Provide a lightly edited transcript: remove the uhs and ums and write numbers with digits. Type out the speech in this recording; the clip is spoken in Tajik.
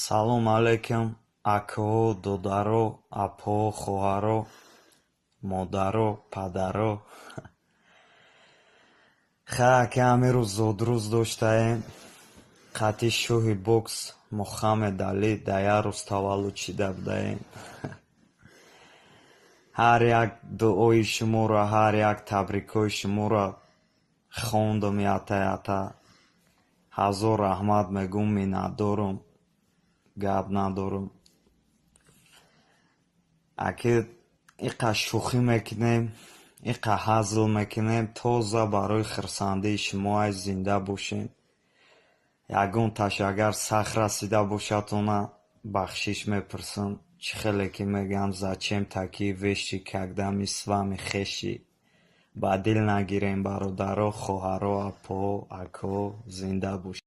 Салом алейкум, акаҳо, додаро, апаҳо, хоҳаро, модаро, падаро. Хай, ака, ҳамин рӯз зодрӯз доштаем. Қатъи шоҳи бокс Мухаммед Алӣ дар як рӯз таваллуд шида будаем. Ҳар як дуои шуморо, ҳар як табрикҳои шуморо хондам ята ята. Ҳазор раҳмат мегӯм, миннатдорум, гап надорум. Аки иқа шӯхӣ мекунем, иқа ҳазл мекунем, тоза барои хурсандии шумо. Ай, зинда бошем. Ягон таш агар сахт расида бошадтона, бахшиш мепурсам. Чӣ хеле ки мегӯям, зачем такие вещи, когда мы с вами хеши. Ба дил нагирем, бародаро, хоҳаро, апаҳо, акаҳо, зинда бошед.